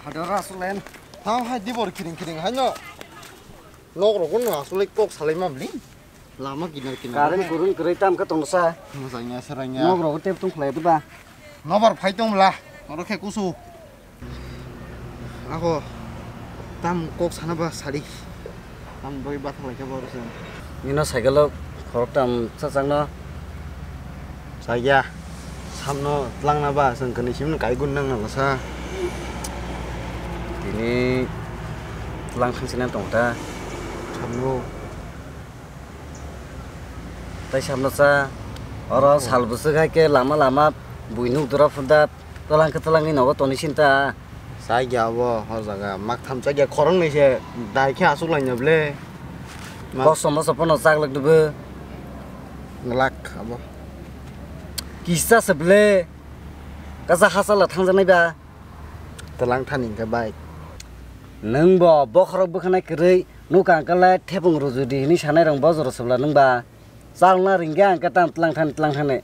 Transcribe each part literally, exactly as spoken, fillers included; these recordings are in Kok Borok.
Hadar aswk layan. Tamo hai dibor kiring kiring haino. Nok rogo no aswk kok salai ma bli. Lama kinar kinar. Current kurung kwrwi tam kha tongsa. Mojang ya serang ya. Nok rogo tep tong khlai diba. Nobar phai tong bla. Oro khe kusu. Ako tam kok sana ba sari. Tam doi bathang lai khe bo rwsong. Nino cycle o khorok tam chachang no. Chaya. Samno tlangna ba chwng kani sim kai gun nang nang sa. Tini tlang thang sina tong ta. Samno. Tai samno cha. Oro sal bwswk hai khe lama lama buino dura phunda. Twlang khe twlangwi nogo toni sinta. Chai ya bo hor jaga mak tham chai ya khorang ni se dai khe asuk lai nyob le. Mak- Kosom moso pono chak lak dubu. Glak abo. Kisa se ble. Kasa hasa la thang janai ba. Twlang thani khe bai. Nung bo bokhorok bwkhanai kwrwi nukang kale thepung rujudi hini sanai rong bojoro subla nung ba. Chalna ringya ang khe tam tlang thani tlang thani.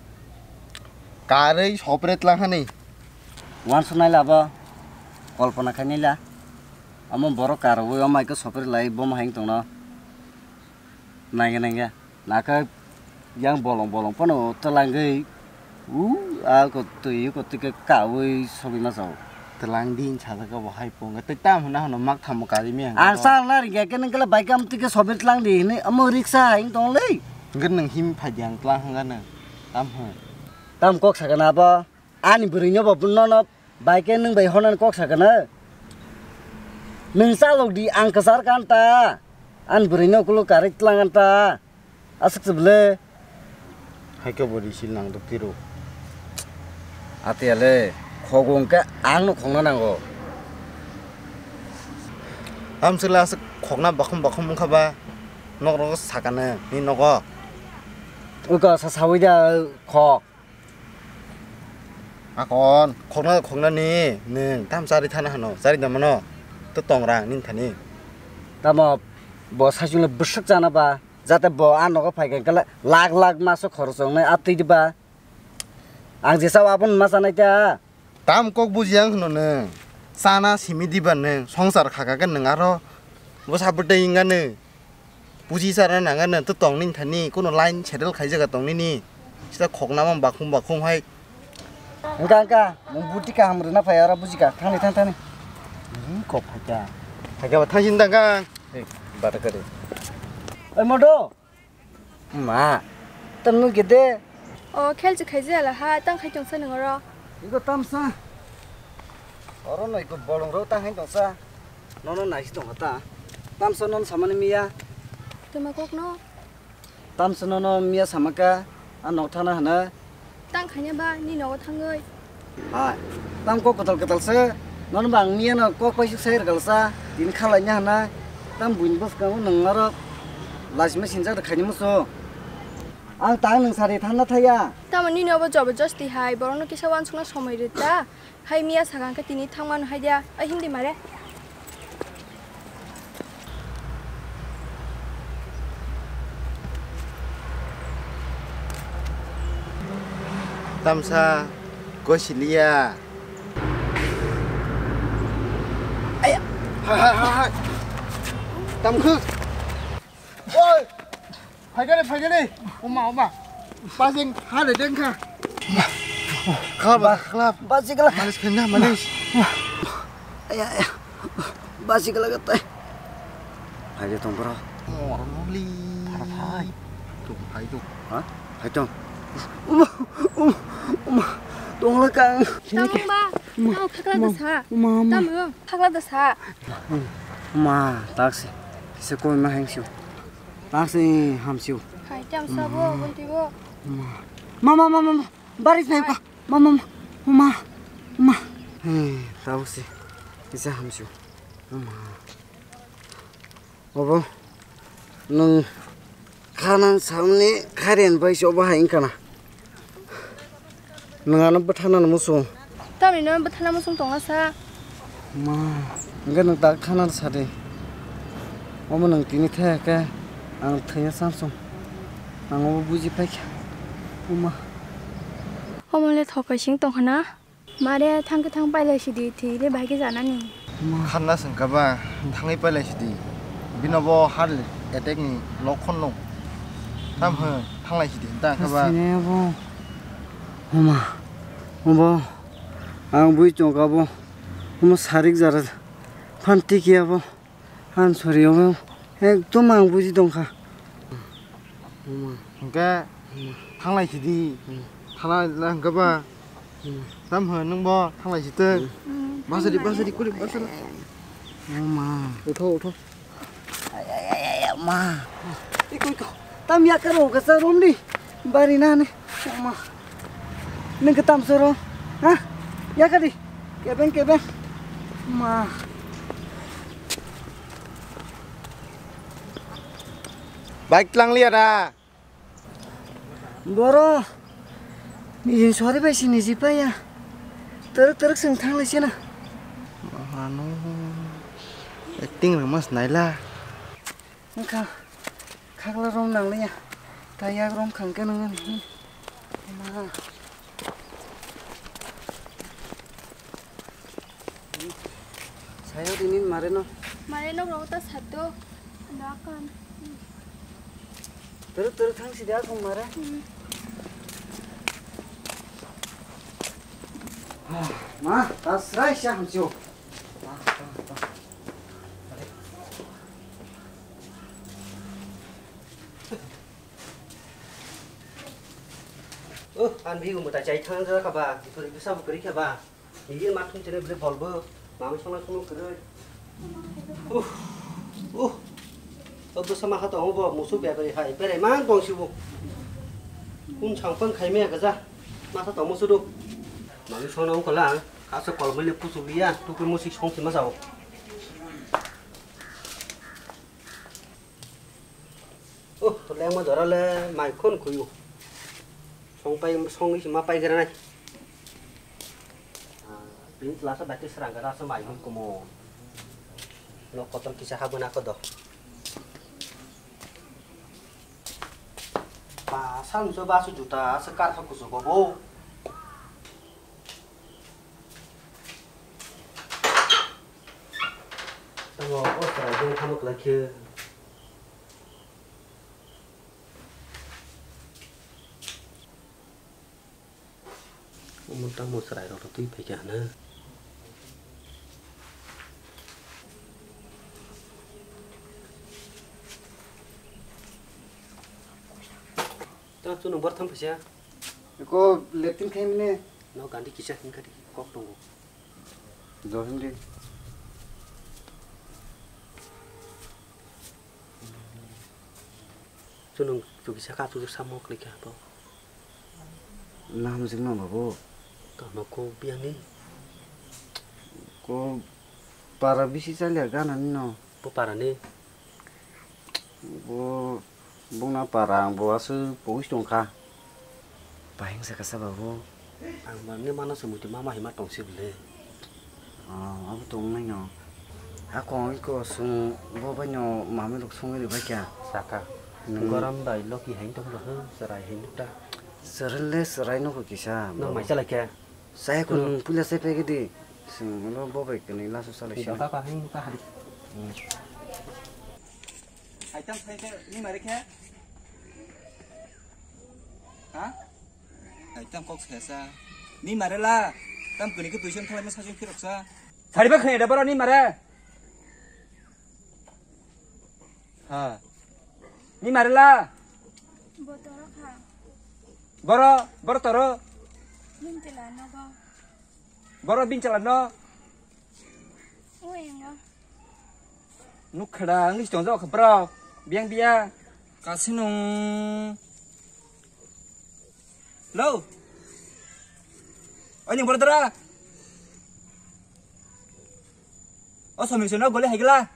Karwi sopre tlang thani. Wansuk naila abo, kolpona khai naila. Amo borok karwi o maiko sopri lai bomo hai wng tongno. Naikhe naikhe, nakhe yang bolong bolong phano twlangwi, u, a kotwi kotwi khe kaui sogwi ma chao. Twlang din sajak abo hai punga tei tam hwnna hwnno mak thamo kari mi ang. Ang sa na ringya khe nang kala bike am tike sopri tlang di hini amo riksa hai wng tong le. Hwnkhe nwng him phai di ang tlang hwnga nang tam hwn. Tam kok sakha na abo. Ani bwrwino bo nono bai khe nwng bai honani kok sakha na. Nwng chalok di ang kwchar kanta. Ani bwrwino ukulok karwi tlang kanta. Aswk se bwle. Hai khe bo risil nang dok tiro. Atiya le, khogo hwnkhe ang no khokna nango. Amswk le aswk khokna bakhum bakhum wngkha ba. Nok rogo sakha na ni nogo. Uko sa sawi da khok. Akon, khokna khoknani nwng tam chari thana hano, chari da mano. To tong rang nini thani. Tamo bo saichung le bwswk chana ba, jate bo a nogo phai khe kala lakh lakh maso khorok wngnai a twi di ba. Ang je sao aboni ma chanai ta. Tam kok buji ang hwno nwng. Chana simi diba nwng, songsar kha kha khe nwng aro bwsa bwtwi wngya nw. Puji chara nang nang to tong nini thani, kono line settle khai jaga tong nini. Sita khokna mang bakhung bakhung hai. Engka, engka, nwng buti kaham rwna phai aro buji kha. Thangni, thang, thangni. Hmm, kok phaikha. Phaikha ba thangsin dang kha. Hey, bata kari. Oi, modo. Ma, tam nung gede. O, khel chi khai jala ha, tang khai tong sa nung oro. Iko tamsa. Oro no iko bolong ro tang hai tong sa. Nono naisi tong ta. Tamsa nono samani miya. Tuma kok no. Tamsa nono miya samaka. A nok thana hana. Tang khanya ba ni nogo thangoi. Hai, tam kok kwtal kwtal se. Nono ba ang miya no kok paisuk sai rwkal sa. Tini khalai nya hana. Tam buin bwskango nung aro. Lasima sinjak da khaini musu. Ang tang nung sari thangna thaya. Tamo nini obo jobo josti hai. Borok no kisa wansukna somoi rwta. Hai miya sakang khe tini thangmano hai dia. Ai hindi mare. Tamsa kosiliya. Aya. Hai, hai, hai, hai. Tamkhu. Oi. Phaikani, phaikani. Oma, oma. Pasing hale dengkha. Khlap, khlap. Basi khlap. Malis kena, malis. Aya, aya. Basi khlap katai. Phaide tong bro. Mor moli. Phai. Tung phai tung. Ha? Phai tong. Uma, uma, uma. Tong la kang. Tamo ba. Tamo phakla da sa. Uma, uma. Tamo phakla da sa. Uma, taksi. Kisa koi ma heng siu. Taksi hamsiu. Hai, tam sabo, bunti bo. Ma, ma, ma, ma, ma. Baris nai ka. Ma, ma, ma. Ma, ma. He, tausi. Kisa hamsiu. Ma. Obo. Nung khanan samni kharian bai sobo hai kana. Nwng ano bwthana no muchung. Tamni no bwthana muchung tongna sa. Ma, hwnkhe nwng tak thana sa de. Omo nwng tini thaya khe ang thwina samsung. Ang obo buji paikha. Oma. Omo le thokai sing tongkha na? Mare thangkhe thang pailai sidi thwi le bahai khe janani. Khanna sengkha ba, thangwi pailai sidi. Bino bo heart attack ni lokhon no. Tam hwn, thanglai sidi, ta kha ba. Sini bo. Oma, obo, ang bui tongka bo. Omo sarik jara phan tikiya bo. Han sori obo. Ekdom ang buji tongkha. Oma. Hwnkhe, thanglai sidi. Thanglai hwnkhe ba. Tam hwn nwng bo thanglai si tei. Basadi, basadi, kuli, basadi. Oma. Utho, utho. Ay, ay, ay, ay, ay, ma. Iko, iko. Tam yakar ho kasa romdi. Bari na ne. Oma. Nwng ke tam soro. Ha? Yakar di. Kebeng, kebeng. Ma. Bike tlang liya da. Boro, nijin sori bai si niji paiya. Teruk teruk seng thang lai sena. Ano, acting rang mas naila. Engkha, khakla rom nang liya. Tayak rom khang ke nang ni. Ma. Sayo dinin mare no. Mare no rota sato. Dakan. Turu turu thang sidi akung mare. Hmm. Ah, ma, ta srai sha hamsio. Oh, an biu muta chai thang ja kha ba, bithori bisa bukri kha ba. Nini ma thum chere bole bolbo, mami songna songno kwrwi. Uh, uh. O bwsa ma ha tongo bo, musu bebari hai, berai ma tong sibo. Kun chang pang khai me gaja, ma sa tong musu do. Mami songna ungkala, asa kolmai le pusu biya, tukui musi song si ma sao. Oh, to lengma jora le mai khon khuyu. Song pai, song isi ma pai gra nai. Ah, pin class ba te serang gra sa mai mun kumo. No kotor kisa ha bana ko do. Ba san so ba su juta sa kar ha kusu bobo. Tamo o serai dong tamo kwlai khe. Omo tamo serai rok twi phai kha hana. Ta chwng bor tham phaisa. Eko latrine khai mine. No gandhi kisa hingkha di kok tongo. Johim di. Chwng chukisa ka chukisa samok likha to. Naham jingno babu. Tamo ko biyangni. Ko para bisi chalia gana nino. Bo para ni. Bo bungna para ang bo aswk pogis tongkha. Bahing sa kasa babu. Ang mangni mano se muitu mama hima tongsi bole. Oh, abo tong nai no. Ako iko sung bo bai no mami rok sungwi bai kya. Saka. Hmm. Gorom bai loki hain tong bo hwn serai hain ta. Serai le serai no ko kisa. No mai chala kya. Saya ko nung pula saya pegedi. Sung lo bo bai kani laso sala. Tidak apa-apa, ini tahan. Hmm. Aitam khe khe ni mare khe? Ha? Aitam kok sesa. Ni mare la. Tam kuni ke tuition khalai ma sajung khirok sa. Sari ba khne da boro ni mare. Ha. Ni mare la. Botoro kha. Boro, boro toro. Bintila nogo. Boro binchala no. Uengo. Nukhada, ang list tong jok bro. Biang biang. Kasino. Lo. Ani boro dara. O somisyo no gole haigla.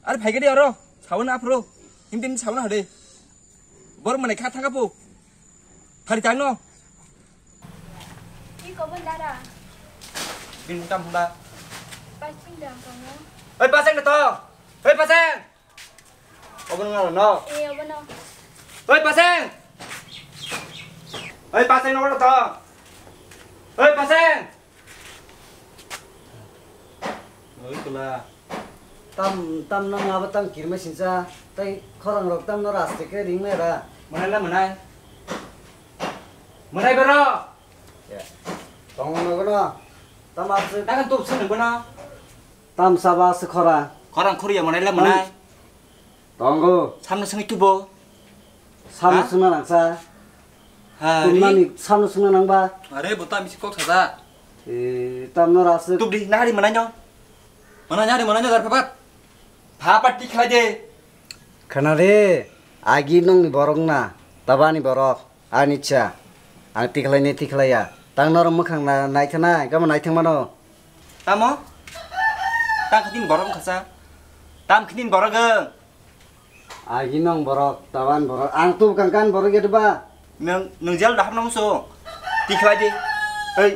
Are phaikhe de oro, sawan aphuru, himtin sawan hade. Bor mane kha thangka pu. Thari tangno. Ki kobo dara? Bin mutam hula. Pasing dang kono. Oi pasang de to. Oi pasang. Obo nang no. E obo no. Oi pasang. Oi pasang no to. Oi pasang. Oi kula. Tam, tam nang abo tam kirma sinsa, tai khorang rok tam no raste ke ring mera. Manai la manai. Manai bero. Ya. Tong no gono. Tam ase. Takan tup sene bono. Tam saba se khora. Khorang khoriya manai la manai. Tongo. Samno sengwi tubo. Samno sengna nangsa. Ha, ri. Tumnani samno sengna nangba. Are, bo tam isi kok sada. E, tamno rasa. Tubdi, nari mananyo. Mananyo, ari mananyo, dar phapat. Phapat ti khlai de. Khana re, agi nongni borok na, tabani borok. Ani cha, ang tikhlai ni tikhlai ya. Tang norok mwkhang na naithana, gama naithang mano. Tamo? Tang khatin borok wngkha sa. Tam khatin borok wng. Agi nong borok, tawan borok. Ang tu kang kan borok ya ba. Nung, nung jel dahap nung so. Tikhlai di. Ei,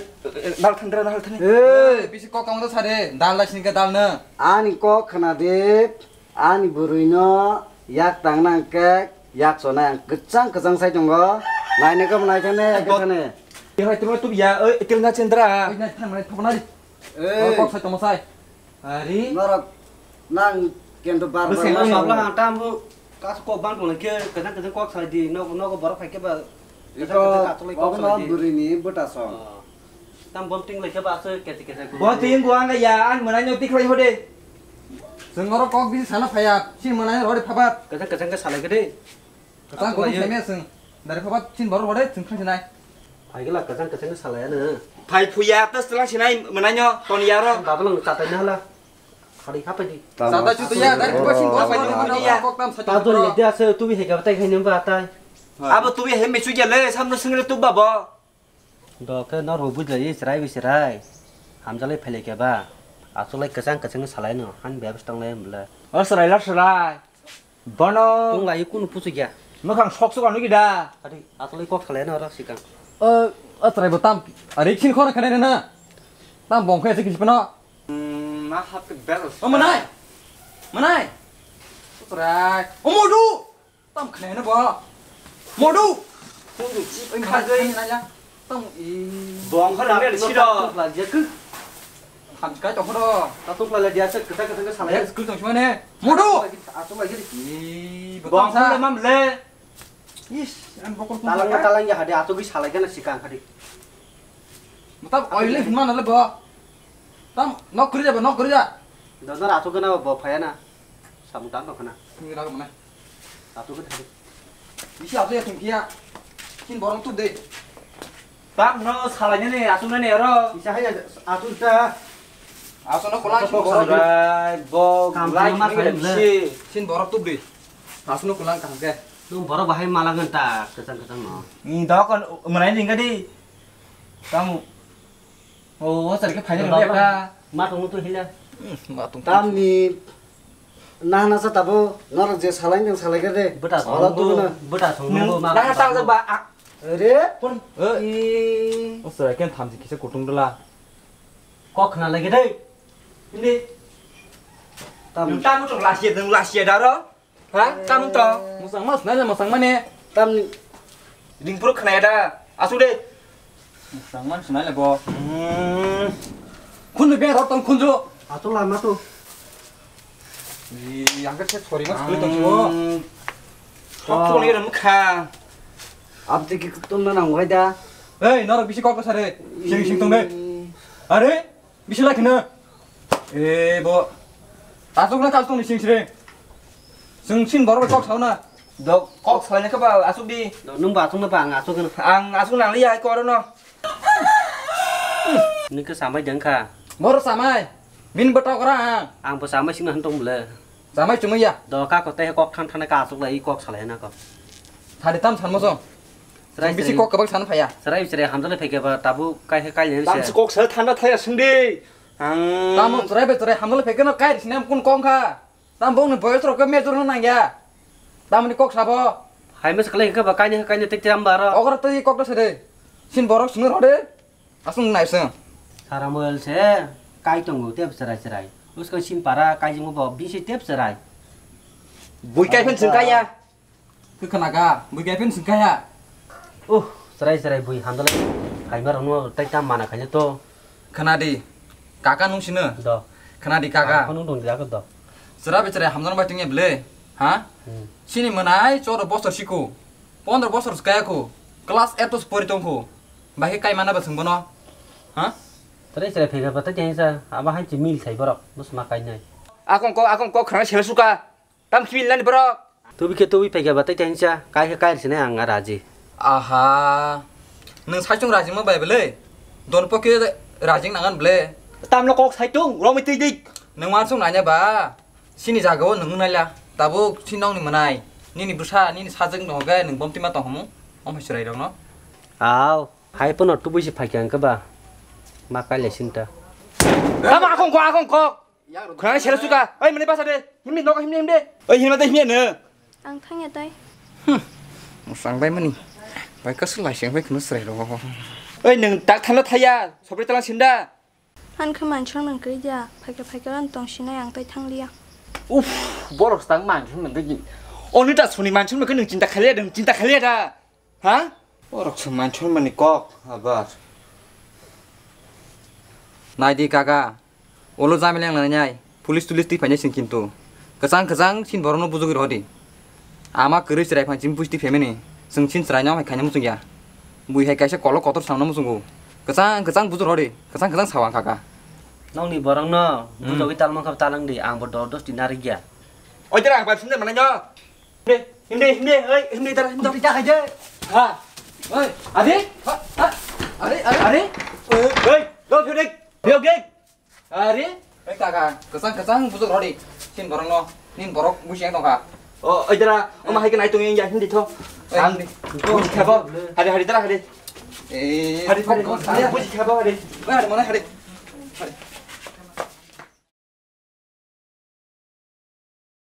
dal thandra, dal thandra. Ei, bisi kok kang sa de. Dal da sini ke dal na. Ani kok khana de. Ani bwrwino yak tangna hwnkhe yak chonai ang kwchang kwchang sai tongo. Nainai khe bo naithane, yak thane. Tihai tuma tubiya, oi, itil na chendra. Oi, nai thang nai thok nai. Ei. Kok sai tongma sai. Ari. Norok nang kendo bar bar. Bwsai ma nang sabla hang tam bu kas kok bang tong khe kwchang kwchang kok sai di. Nok nok borok phai khe ba. Iko kwchang kwchang kok kono sai di. Bwrwini bwta song. Oh. Tam bom ting lai khe ba aswk kete kete guru. Bom ting gua nga ya, ang mwnai no tikhlai hode. Chwng oro kok bisi sana phaya, sin mwnai hode phapat. Kwchang kwchang khe salai khe de. Kwchang kwchang khe salai. Seme chwng. Dari phapat sin borok hode chwng khang sinai. Phai gela kwchang kwchang khe salai ano. Phai phuya ta selang sinai mwnai no ton ya ro. Babalong chatai na hala. Khari khapai di. Chata chutu ya, dari phapat sin borok hode kok tam sa. Ta don le dia se tu bi he ga tai khai nem ba tai. Abo tu bi he me chu ya le samno single tu ba bo. Doke nor hubui lai chwrai bi chwrai. Hamjalai phailai khe ba. Asolai kwchang kwchang salai no. Han bebas tong lai mle. O chwrai la chwrai. Bono. Tong lai kunu pusu gya. Mwkhang sok sok anu gida. Adi asolai kok salai no rak sikang. O, o chwrai bo tam. Ari khin khor khane na. Tam bong khe se kisi pano. Hmm, ma hap ke bebas. O manai. Manai. O chwrai. O modu. Tam khnai no bo. Modu. Tong du chi. Oi, khajai. Khajai na ya. Tam i. Bong kha nang le si do. Tupla je kuk. Tham kai to khodo. Ta tupla le dia se kata kata ke salai. Yes, kul tong chmane. Modu. Ato lagi di. I, bong kha mam le. Is, an bokol tong. Talang talang ya hade ato gi salai kana sikang hade. Tam oil le hima na le bo. Tam nok kuri ja, nok kuri ja. Dodor ato kana bo phaya na. Samung tang tong khana. Ni lag mana. Atu khe thari. Bisi atu ya thung kia. Kin borong tu de. Tam no salai ne atu ne ro. Isa hai atu ta. Atu no kolang kin borong tu. Bo kam lai ma sai le. Sin borok tu de. Atu no kolang kam ke. Nung borok bahai mala ngan ta kacang kacang no. Ni dok manai ning gadi. Tam. O, o sar ke final. Baba, le ka. Ma tong tu hila. Ma tong. Tam ni. Nahana sa tabo, norok je salai nang salai khe de. Bwta thong. Sala tu na. Bwta thong nung nungbo ma. Nahana tang ba. Re? Pon. Eh. I. O sara ken thamsi kisa kutung dala. Kok khna lagi dei. Ini. Tam. Nung tam tu lasia, nung lasia daro. Ha? Tam to. Musang mas nai musang mane. Tam. Ring puruk khna ya da. Asu de. Tangman sunai le bo. Hmm. Khunju be rok tong khunju. Ato lama to. Yang ke sorry mas kuli tong bo. Sok sok ni ram kha. Abdi ki tum na nang wai da. Hey, norok bisi kok sare. Sing sing tong de. Are? Bisi lai khna. E bo. Asuk na kaltung ni sing sire. Sing sing borok kok sauna. Dok kok salai na kaba asuk di. Nung ba asuk na ba ang asuk na. Ang asuk nang liya koro no. Nung ke samai deng kha. Bor samai. Bin betok ra. Ang bo samai sing han tong bole. Samai chumai ya. Do ka ko te kok than than ka asuk lai kok salai na ko. Thari tam san mo song. Bisi kok kabak san phaya. Serai serai hamjale pheke ba tabu kai he kai le. Tam se kok sa thanda thaya sing di. Ang. Tamo chwrai bai chwrai hamjale pheke no kai sini am kun kong kha. Tam bong ni boyos rok ke mejor no nangya. Tamni kok sabo. Hai mes kale ke ba kaini kaini tek tiram baro. Ogor tei kok da sede. Sin borok sini rode. Asung nai sung. Saramol se kai tongo tep chwrai chwrai. Usko sin para kai jingmo bo bisi tep chwrai. Bui kai phen sung kaya. Khe khna kha, bui khe phin sing kha ya. Uh, chwrai chwrai bui hamjale kaima rokno tai tam mana khaina to. Khna di, kaka nung sino. Do. Khna di kaka. Ang phone dong di ako do. Chwra bechara hamjak bai tongya bwle. Ha? Hmm. Chini mwnai choro bosor siko. Pondro bosor kaya ko. Class eight to pori tongko. Bahai kai mana ba sung bono. Ha? Tare chwrai phega bata jeng sa. Aba hanchi mil sai borok. Bus ma kai nai. Akong ko, akong ko khna sel suka. Tam khimil nani borok. Tubi khe tubi phega bata jeng sa. Kai khe kai sinai ang raji. Aha. Nung saichung raji ma bai bwle. Don pokhe raji nangan bwle. Tamlo kok saitung. Romwi twi dik. Nung wansuk nanya ba. Chini jagao nwng wngnaila, tabuk chini nokni mwnai, nini bwsa, nini sajwk no hwnkhe nwng bomtima tonghomu, omo hai chwrairokno. Aw, hai pono tubui se phaikha hwnkhe ba, ma kailai sinta. Tamo akong kok, akong kok. Khwrang sero suka, oi mwnai basa de, himni nogo himni himde. Oi himna de himya no. Ang thangya tai. Hmm, mwsang bai mani. Bai kasu lai seng bai khunu chwrairok. Oi nwng tak thangno thaya, sobri talang sinda. Ang khe manchwrwng nang kwrwi dia, phaikha phaikha ang tong sinai ang tai thang liya. Uff, borok swkang manchwrwng nang kwrwi. Oni da suni manchwrwng nang kwrwi nwng chinta khailiya da, nwng chinta khailiya da? Ha? Borok se manchwrwng mani kok, abar. Nai di kaka, ulo jamileng nang nai, police tulis twi phainai sing kintu. Kwchang kwchang sin borokno bujugwi rw di. Ama kwrwi chwrai phang chini busti family. Chwng chin chwraino hai khaina muchung ya. Bui hai kaisa kolok kotor samna muchungo. Kwchang kwchang bujur hori, kwchang kwchang sawa kaka. Nokni borokno hmm bujogwi talmang kha talang di, ang bo dor dos din narikya. Oi dara ang bai sinde manai no. Himde, himde, himde, oi, himde dara, himde. Himde ta khaide. Ha. Oi. Ade? Ha, ha. Are, are, are. Oi, oi, go, go, go. Go, go. Are? Oi kaka, kwchang kwchang bujur rodi. Sin borok no, nin borok busi yang tongkha. O, oi dara, o ma hai ke nai tong yang ya hindi tho. Oi, ang hindi. Busi khabo. Hari hari dara hari. Eh, hari hari. Busi khabo hari. Oi hari mana hari. Hari.